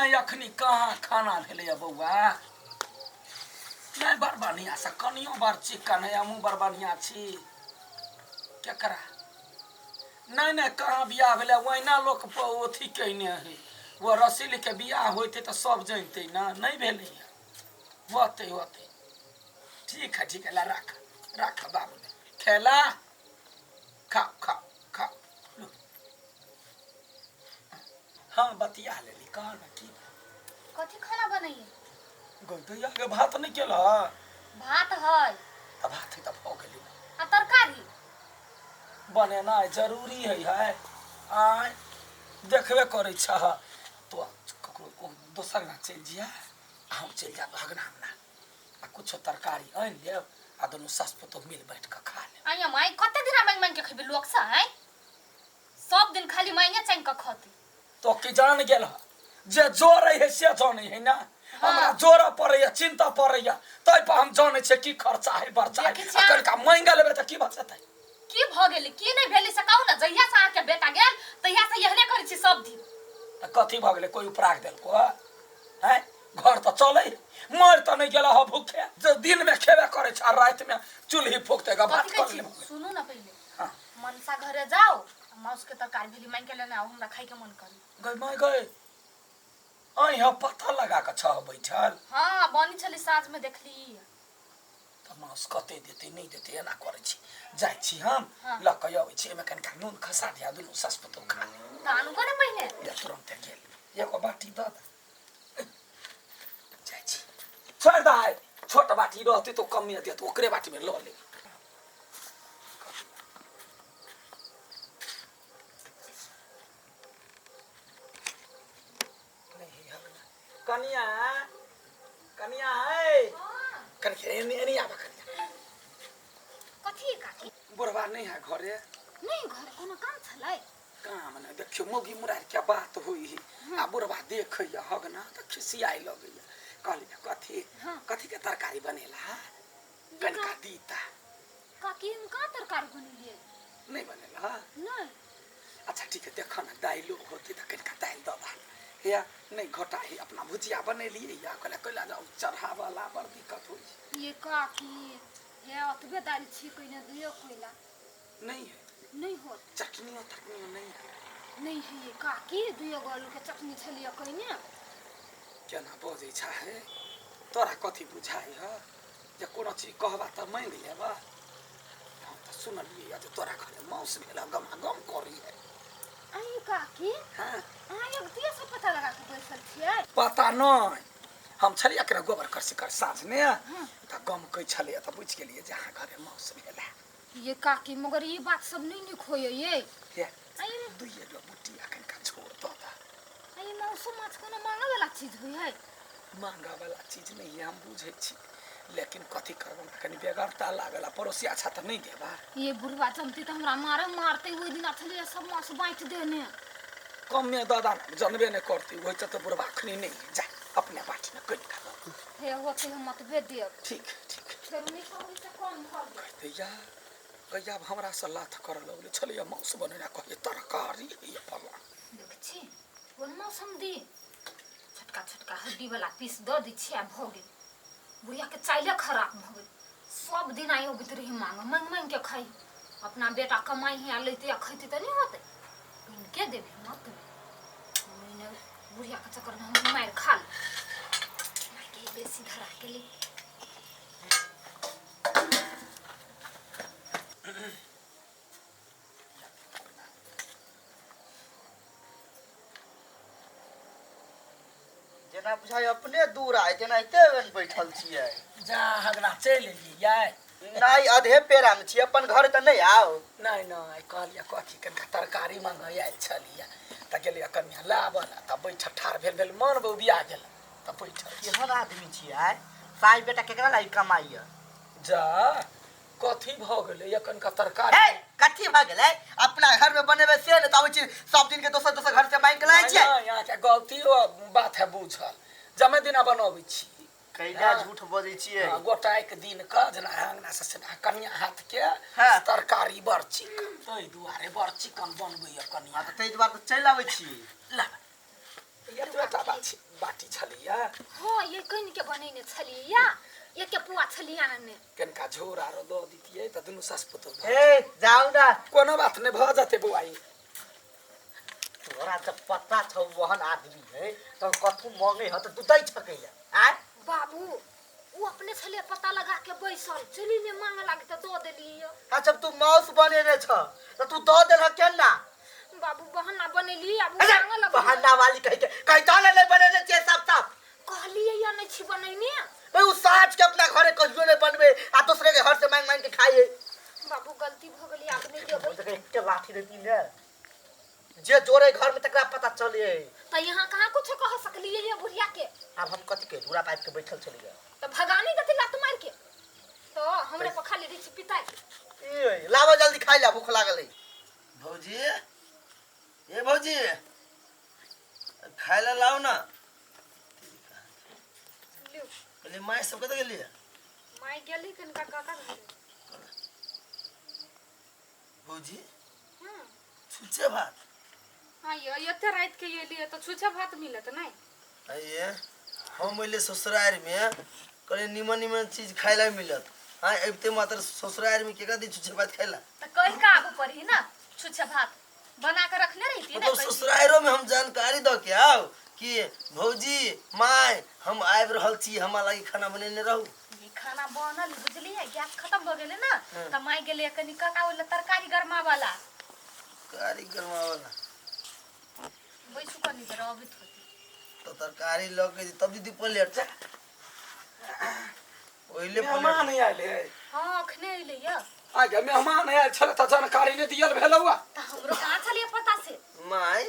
नहि, अखनी कहाँ खाना भेलैए बौआ? नहि, बड़ बढ़िआँ से कनियो बड़ चिकन है, हमहूँ बड़ बढ़िआँ छी। केकरा? नहि नहि, कहाँ बियाह भेलै? ओहिना लोक अथी कयने है। ओ रसीलके बियाह होइतै तऽ सब जनितै ने। नहि भेलैए, होतै होतै। ठीक है, ठीक है, ला राख राख बाबू, खेला, खाओ खाओ खाओ। लो। हाँ, बतिया लेली। कह ना, की? कथी खाना बनैए? गई के भात नहीं केल? भात है। तऽ भात है तऽ भऽ गेलै। आ तरकारी? बनेनाइ जरूरी है, है आय देखबे करै छह तो। ककरो दोसर ना चलि जिया, हम चलि जायब अगना आ कुछो तरकारी आनि लेब आ दुनू सास पुतोह मिल बैठ कऽ खा लेब। आइया माई, कते दिन मांगि मांगि के खेबे लोक से? आइ सब दिन खाली मांगे चांग के खती। तो की जान गेल ह जे जोड़े है से जाने है ना। हमरा जोड़ऽ पड़ैया, चिंता पड़ैया, ताहि पर हम जानै छियै की खर्चा है, बर्चा है। देखै छियै। आ कनिका मांगि लेबै तऽ की बचतै? की भऽ गेलै, की नहि भेलै से कहू ने। जहिया से अहाँके बेटा गेल तहिया से एहने करै छी सब दिन। तऽ कथी भऽ गेलै? कोइ उपराग देलको हैं? घर तऽ चलै, मर तऽ नहि गेल ह भूखे जे दिन में खेबे करै छै आ राति में चूल्ही फूकतै ग भात। कथी कहै कर छी? लेबै। सुनू ने पहिले। हाँ। मनसा घरे जाओ, माउस के तरकारी भेली, मांगि के लेने आउ, हमरा खाय के मन करी। गई माय गई, अहीं हम पता लगा कऽ छह बैठल? हाँ, बनी छली, साँझ में देखली। तऽ माउस कते देतै, नहि देतै? एना करै छी, जाइ छी हम। हाँ। लऽ कऽ अबै छी, एहिमे कनिका नून खसा दिया, दुनू सास पुतोह खा लेब। तऽ आनू ने पहिने। या तुरन्ते गेल, एगो बाटी दऽ दे, जाइ छी। छोड़ि दे, छोट बाटी रहतै तऽ कमे देत, ओकरे बाटीमे लऽ लेब। कनिया, कनिया है, कनिया, एने एने आबऽ कनिया। कथी काकी? बुढ़वा नहीं है घरे? नहीं घर, कोनो काम छलै? काम नहि, देखियौ मौगी मुरार के बात होइ है आ बुढ़वा देखैया हगना तऽ खिसियाइ लगैया। कहलियै कथी? हाँ। कथी के तरकारी बनेला, कनिका दीता। काकी, हम कहाँ तरकारी बनेलियै? नहीं बनेला? नहीं। अच्छा ठीक है, देख ना, दाइलो होते तऽ कनिका दालि दऽ दा। या नहीं घोटा है, अपना भुजिया बनेलियै। या कहला कैला जाउ, चढ़ावला बड़ दिक्कत होइ छै। ये काकी, हे ओतबे दालि छी, कहिने दियो कोइला। नहीं है? नहीं होत। चटनियो तटनियो नहीं है? नहीं है ये काकी, दुइयो गो आलू के चटनी छलियै कहिने। केना बजै छ हे? तोरा कथी बुझाइ ह जे कोनो चीज कहबा तऽ मानि लेबा? हम तऽ सुनलियै जे तोरा घरे माउस भेल गमा गम करी है। अहीं काकी। हाँ। अहाँ एक दिया से पता लगा के बैसल छियै? पता नहि, हम छलियै एकरा गोबर करसी कर साँझमे तऽ गम कहै छलैए तऽ बुझि गेलियै जे अहाँ घरे माउस भेल है। ये काकी, मगर ई बात सब नहीं नीक होइए ये। हे। अहीं दुइए गो बुटी कनिका छोड़ दऽ दा। अहीं माउसो माछ कोनो मांगे वाला चीज होइ है? मांगा वाला चीज नहीं है, हम बुझै छी, लेकिन कथी करब, हमरा कनि बेगरता लागल आ पड़ोसिया अच्छा तऽ नहि देबा। ये बुढ़वा जमती तऽ हमरा मारे मारते। ओहि दिना छलियै सब माछ बाँटि देने। कमे दादा जनबे नहि करतै, ओहि तऽ बुढ़वा अखनी नहि है। जा, अपने बाटीमे कनि खा। हे होते, हम मतबे देब। ठीक ठीक। फेर नहि कहबै तऽ कम भऽ गेल। कहते गैया, आब हमरासँ लाथ करऽ लगलै। छलैया माउस बनेना, कहै तरकारी हैया फल्लाँ। देख छी कोन मौसम दी, छोटका छोटका हड्डी वाला पीस दऽ दै छियै आ भऽ गेल। बुढ़िया के चाइले खराब भऽ गेल। सब दिन आइ अबैत रही मांग मांगि मांगि के खाइ। अपना बेटा कमाइ है आ लैते आ खैते तऽ नहि होतै। के देबी मत महीने बुढ़िया के चक्कर में हम मारि खा ले। मायके बेसी धरा के ले। जेना बुझाइ अपने दूर आय, तेनाहिते बैठल छियै। जा हगना चलि एलियै? नहि, अधे पेड़ा में छी, अपन घर तऽ नहि आउ। नहि नहि, कहलियै कथी, कनिका तरकारी मंगै आयल छलियै तऽ गेलियै कनिया लाबऽ ला, तऽ बैठल ठाढ़ भेल भेल मन बौबिया गेल तऽ बैठल छी। केहन आदमी छियै साई बेटा, केकरा लागि कमाइया? जा, कथी भऽ गेलै? या कनिका तरकारी। हे, कथी भऽ गेलै? अपना घर में बनेबै से ने, तऽ आबै छी सब दिन के दोसर दोसर घर से मांगि के लाबै छियै। नहि, अहाँके गलती ओ बात है बुझल, जमे दिना बनबै छी। कैला झूठ बजै छियै? हाँ, गोटाइक दिन कऽ जेना अङ्गना से सीधा कनिया हाथ के तरकारी बड़ चिकन, ताहि दुआरे बड़ चिकन बनबैया कनिया। हाँ, तऽ ताहि दुआरे तऽ चलि आबै छी। ला, एतबे टा बात छै। हाँ ये कनि के बनेने छलियै या एक पुआ छलियै आनने। कनिका झोर आरो दऽ दितियै तऽ दुनू सास पुतोह। ए जाउ ना। कोनो बात नहि, भऽ जेतै बौआ ई। तोरा जब पता छौ ओहन आदमी है तो कथू मांगे ह त तू दै छकैया आय। बाबू उ अपने छलियै पता लगा के बैसल, चलि ने मांगे लागे तऽ दऽ देलियै। आ जब तू माउस बनेने छ त तू दऽ देलह केना? बाबू बहाना बनेली, आब अच्छा, मांगे लगलियै। बहाना वाली कहि के कहि ने नहि बनेने छियै सब सब। कहलियै या नहि छी बनेने। भाई उ साँझ के अपना घरे कहियो नहीं बनबे आ दूसरे के घर से मांग मांग के खाइए। बाबू गलती भ गेली, आब नहीं देबै। एक लाठी देती ने जे जोरे घर में तकरा पता चले। त यहाँ कहाँ कुछ कह सकलियै ये बुढ़िया के? अब हम कथी के दूरा पाइप के बैठल चलिए त भगानी देती लात मार के, तो हमरे पर खाली रही छी पिताई। ए लावा जल्दी खाइ ला, भूख लागल है। भौजी ए भौजी खाइ ला लाओ ना। लियो। कहलियै माय सब कतऽ गेलियै? माय गेली कनका काका घरे। भौजी हां छुच्छे भात? हाँ यो एते रात के एलियै तऽ छुच्छे भात मिलत नहीं? अये हम अइले ससुरारि में कहलियै निमन निमन चीज खाइ ला मिलत। हाँ अबिते मात्र ससुरारि में केकरा दी छुच्छे भात खाइ ला? तऽ कहि के आबू पड़ी ना, छुच्छे भात बना के रखने रहिती ना। मतलब ससुरारियो में हम जानकारी दऽ के आउ कि भौजी my हम आबि रहल छी, हमरा लागी खाना बनेने रहू। ये खाना बनल बुझलियै, गैस खत्म भऽ गेलै ना तऽ माय गेलै कनि काका ओहि तरकारी गरमावला। तरकारी गरमावला? बैसू कनि देर अबैत होती। तो तरकारी लऽ के तब दीदी पलेट जा ओहिले मेहमान पलेट। आयल है? हाँ अखने अइलै या। आगे मेहमान आयल छल तऽ जानकारी नहि दियल भेलौआ। तऽ हमरो कहाँ छलियै पता से। My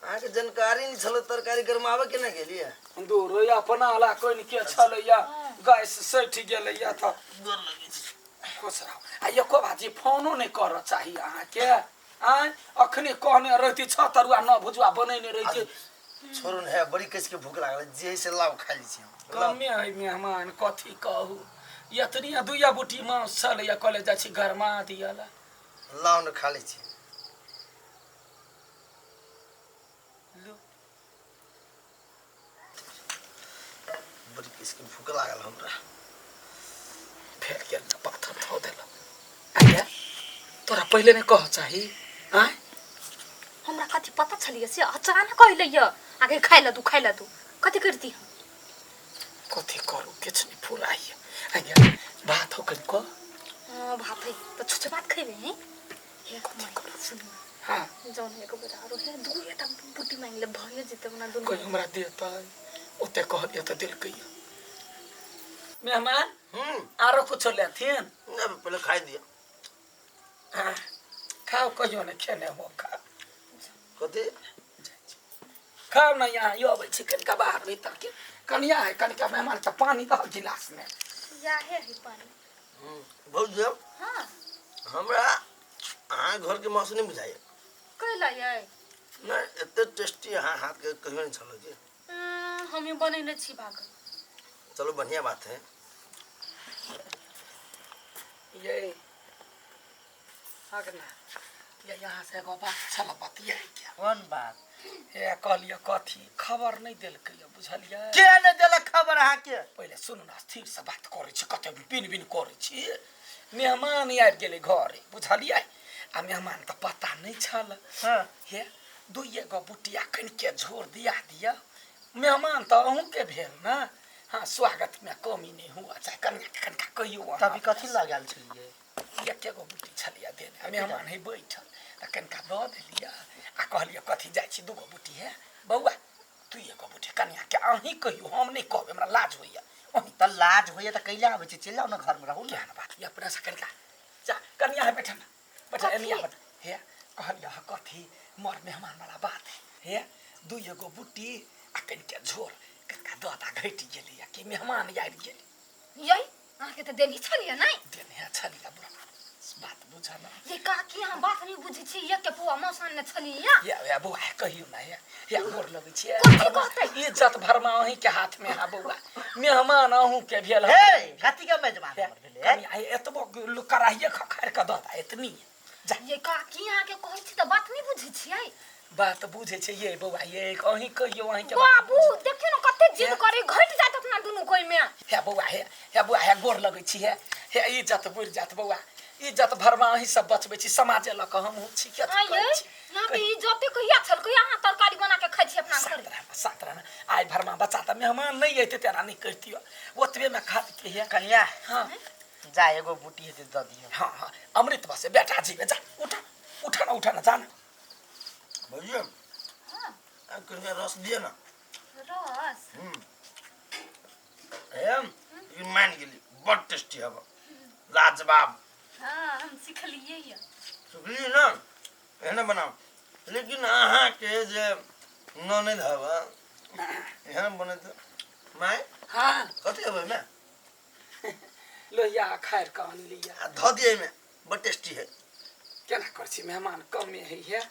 अहाँके जानकारी नहि छल तरकारी गरमाबे केना गेलियै? दूर अपना ला कोइन के छलैया, गैस सठि गेलैया तऽ डर लगै छै। खुश रहू। आ एको भाजी फोनो नहि करऽ चाही अहाँके। आँय अखने कहने रहती 6 तरुआ 9 भुजुआ बनेने रहिती। छोड़ू ने, है बड़ी कस के भूख लागल, जे से लाव खा लै छी हम। कमे है मेहमान कथी कहू, एतनी दुइया बुटी मांस छलैया, कहले जाइ छी गरमा दियला। लाव ने खा लै छी। लू। बड़ी कस के भूख लागल हमरा। फेर गेल तऽ पाथर धो देलक। आइया तोरा पहिले नहि कह चाही? आँय हमरा कथी पता छलियै से अचानक अइलै या आगे खाइ ला दू, खाइ ला दू, कथी करती हम? कथी करू किछु नहि फुराइया। आइया भात हो कनि कह। हाँ भात है तऽ छुच्छे भात खैबे हैं? कथी करू? हाँ जौन एक बेर आरो है दुइटा बुटी मांगि ले भइए जेतै ओना दुनू। कोइ हमरा देतै ओते कहलियै तऽ देलकै। मेहमान आरो कुछो लेथिन? नहि पहिले खाइ दिअ। खाओ कहियो नहि खेने हो, खाओ। कथी? खाओ ना, यहाँ यो अबै छी कनिका बाहर भीतर के कनिया है, कनिका मेहमान के पानी दह गिलास में। याहे है पानी। भौजी हाँ हमरा अहाँ घर के मांस नहीं बुझाइए। कैला यै? नहीं एते टेस्टी अहाँ हाथ के कहियो नहीं छल जी। हमें बनेने छी भागल। चलो बढ़िया बात है। ये अगना ये यहाँ से एगो बात छल बतिया क्या? कोन बात? ए कहलियै कथी खबर नहीं देलकै बुझलियै? के नहि देलक खबर अहाँके? पहिले सुनू ना, स्थिर से बात करै छी, कते बिन बिन करै छी। मेहमान आबि गेलै घरे बुझलियै, आ मेहमान तऽ पता नहि छल। हाँ हे दुइए गो बुटिया कनिके झोर दिया दिया, मेहमान तऽ अहूँके भेल ना। हाँ स्वागत में कमी नहीं हुआ चाहे, कनिया कनिका कहियो अहाँ। तभी कथी लगायल छलियै? एके गो बुटी छलियै देने, आ मेहमान है बैठल तऽ कनिका दऽ देलियै आ कहलियै कथी जाइ छी दूगो बुटी है बौआ, तू एगो बुटी कनिया के अहीं कहियो, हम नहि कहबै, हमरा लाज होइया। अहीं तऽ लाज होइया तऽ कैला आबै छी? चलि जाउ ने घर में रहू ना। केहन बात ये अपना से कनिका जा कनिया है बैठल ना, बैठल कथी? एनिया बैठल। हे कहलियै हँ कथी मर मेहमान वाला बात है। हे दुइए गो बुटी आ कनिके झोर कनिका दऽ दा, घटि गेलैया कि मेहमान आबि गेलै। यै अहाँके तऽ देने छलियै नहि? देने छलियै बुढ़ा, बात बुझल। ये काकी अहाँ बात नहि बुझै छी, एक के पुआ मांस आनने छलियै। या या बौआ कहियो ना, या या गोर लगै छियै। कथी कहतै? इज्जत भरमा अहीं के हाथ में है बौआ, मेहमान अहूँ के भेल। हे कथी के मेजबान हमर भेलै? कनिया एतबो कराहिए खखारि के दऽ दा एतनी जा। ये काकी अहाँके कहै छी तऽ बात नहि बुझै छियै? बात बुझै छै ये बौआ, ये अहीं कहियो अहीं के। बाबू देखियौ ने कते कते जिद करे घट जात अपना दुनू कोई में। हे बौआ, हे हे बौआ, हे गोर लगै छी, हे हे इज्जत बुड़ि जात बौआ, इज्जत भरमा अहीं सब बचबै छी, समाजे लऽ कऽ हमहूँ छी के आइए यहाँ पे इज्जते कहिया छल, कहिया अहाँ तरकारी बना के खाइ छी अपना घर? सात रहना आइ भरमा बच्चा तऽ मेहमान नहि अयतै तेना नहि कहितियो, ओतबे में खा लेतियै। हे कनिया हाँ जा एगो बूटी हेतै दऽ दियौ। हाँ हाँ अमृत बसे बेटा जीवे, जा उठा उठा ना, उठा ना, जा ना। भैया कनिया रस दिअ ना। रस हे मान गेली, बड़ टेस्टी हब, लाजवाब। हाँ हम सिखलिए ये। सिखलिए ना, एहने बनाओ। लेकिन अहाँ के जे ननद हब एहन बनैत माय। हाँ कथी हब एहिमे? लोहिया खाएर कऽ अनलियै। आ धऽ दिअ एहिमे, बड़ टेस्टी है। केना करै छी, मेहमान कमे होइए,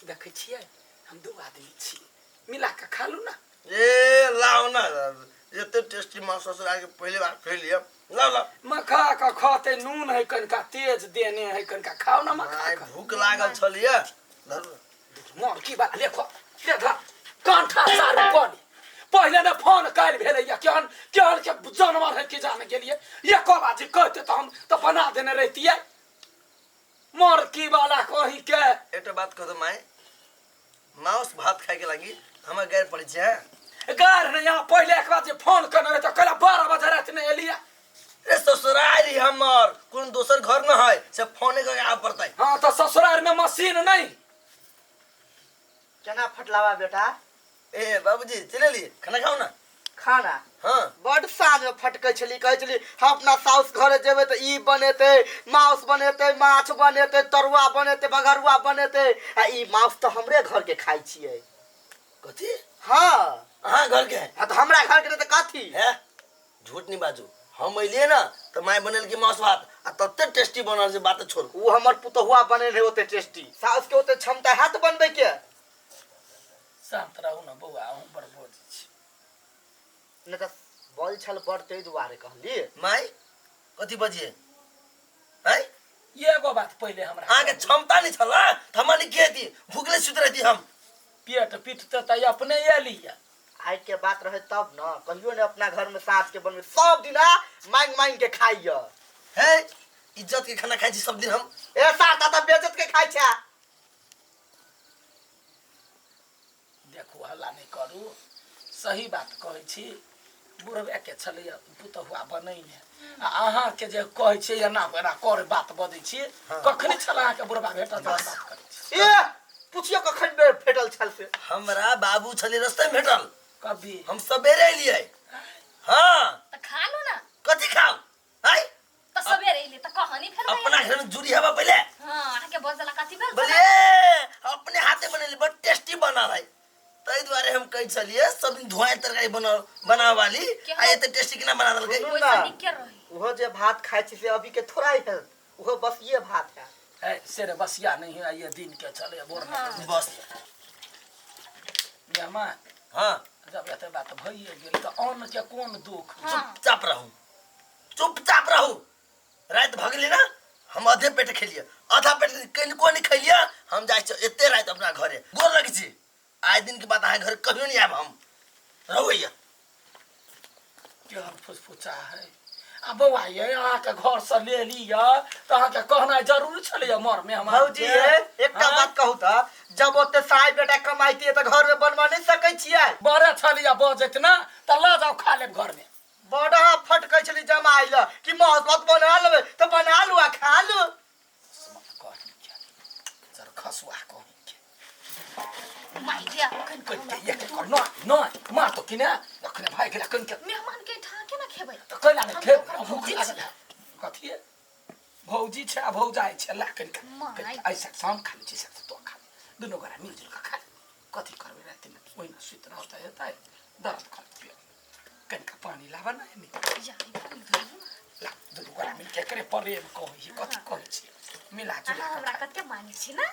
देखै छियै हम दू आदमी छी, मिला कऽ खा लू ना। ए लाओ ना, एते टेस्टी माँ ससुराल के पहले बार खेलिए, लाओ लाओ। मखा कऽ खते नून है कनिका तेज देने है, कनिका खाओ ना मखा कऽ। भूख लागल छलिए। मोर की बात देखो ले धर कंठा सारू पानी। पहले ने फोन काल्हि भेलैया, केहन केहन के जानवर है कि जाने गेलिए, एको बाजी कहते तऽ हम तऽ बना देने रहितियै। मोर की वाला कही के एकटा बात कह दो माय, मांस भात खाए के लागी हमरा गैर पड़ै छै। गार नहीं, यहाँ पहले एक बार जे फोन करने रहे तो कल 12 बजे रात में एलिया। रे ससुराल हमर कोन दोसर घर न है से फोने करके आब पड़तै। हाँ तो ससुराल में मशीन नहीं। केना फटलावा बेटा? ए बाबूजी चले लिए खाना खाओ ना। खाना? हाँ। बड साँझ में फटकै छली, कहै छली हम अपना साउस घरे जेबै तऽ ई बनेतै, माउस बनेतै, माछ बनेतै, तरुआ बनेतै, बघरुआ बनेतै, आ ई माउस तऽ हमरे घर के खाइ छियै। कथी? हाँ। अहाँ घर के? हाँ तऽ हमरा घर के नहि तऽ कथी? हे झूठ नहीं बाजू, हम अलिए ना तऽ माय बनेलकै माउस भात आ तते टेस्टी बनल जे बात छोड़। ओ हमर पुतहुआ बनेल रहे ओते टेस्टी, साउस के ओते क्षमता हैत बनबै के? शांत रहू ना बौआ, अहूँ बड़ बोझ छी। नहि तऽ बल छल बड़ ताहि दुआरे कहली। माय कथी बजिए? आँय एगो बात पहिले हमरा अहाँके क्षमता नहीं छल तऽ हमरा नहीं खेती, भूखले सुति रहती हम। पेट पीटते तऽ अपने एलियै। आइ के बात रहे तब न, कहियो ने अपना घर में साँझ के बनबे, सब दिना मांग मांग के खाइय। हे इज्जत के खाना खाइ छी सब दिन हम। ए साता तऽ बेइज्जत के खाइ छै। देखू हल्ला नहीं करू, सही बात कहै छी, बुढ़बे के छलैया पुतहुआ बनैने, आ अहाँ के जे कहै छियै एना एना कर बात बजै छी, कखनी छल अहाँ के बुढ़बा भेटल बात करै छी? ए पुछियो कखन बेर भेटल छल से? हमरा बाबू छलै रस्ते में भेटल। कभी? हम सबेरे एलियै। हाँ तऽ खा लू ना। कथी खाउ? आइ तऽ सबेरे एलियै तऽ कहनी फेर अपना घर में जुड़ी हवा पहिले। हाँ अहाँ के बजला कथी भेल? बोलिए अपने हाथे बनेली, बड़ टेस्टी बनल है, ताहि दुआरे हम कहै छलियै सब दिन धुआं तरकारी बनावे वाली आ एते टेस्टी केना बना देलकै? ओहिसँ नीके रही। ओहो जे भात खाइ छी से अभी के थोड़ा ही है, ओहो बस ये भात है। है से रे बसिया नहीं है, ये दिन के चले बोर में बस। मेहमान हाँ जब एते बात भइए गेल तऽ अन्न के कोन दुख? चुपचाप रहू, चुपचाप रहू। राति भऽ गेलै ना, हम आधे पेट खेलियै, आधा पेट कनिको नहि खेलियै, हम जाइ छी एते राति अपना घरे। गोर लगै छी, आइ दिन के बाद अहाँ घर कहियो नहीं आयब हम। रहू भैया। केहन फुसफुसा है आ बौआ ये, अहाँ के घर से ले लिअ तऽ अहाँ के कहनाइ जरूरी छलैया मर मेहमान भौजी ये एकटा बात कहू तऽ, जब ओते साय बेटा कमाइतियै तऽ घर में बनवा नहीं सकै छियै। बड़े छलियै बजैत ना तऽ लऽ जाउ खा लेब घर में। बड़ा फटकै छली जमाइ लए कि माउस भात बना लेबै तऽ बना लू आ खा लू। खसुआ कही के माय गे, अखन कनिके एक कर न न मार तो किने अखने भाई गेला कनिके। मेहमान के ठाँ केना खेबै? तऽ कैला नहि खेबै, भूख लागल है। कथी भौजी छै आ भौजाइ छै, ला कनिका ऐसा शाम खा लै छी, से तो खा ले, दुनू गोरा मिलजुल कऽ खा ले। कथी करबै रातिमे ओहिना सुति रहतै हेतै, दर्द करत पेट। कनिका पानी लाबऽ ने एने। ला दुनू गोरा मिलके करे प्रेम कहै छी, कथी कहै छी, मिला जुला हमरा कते मानै छी ना।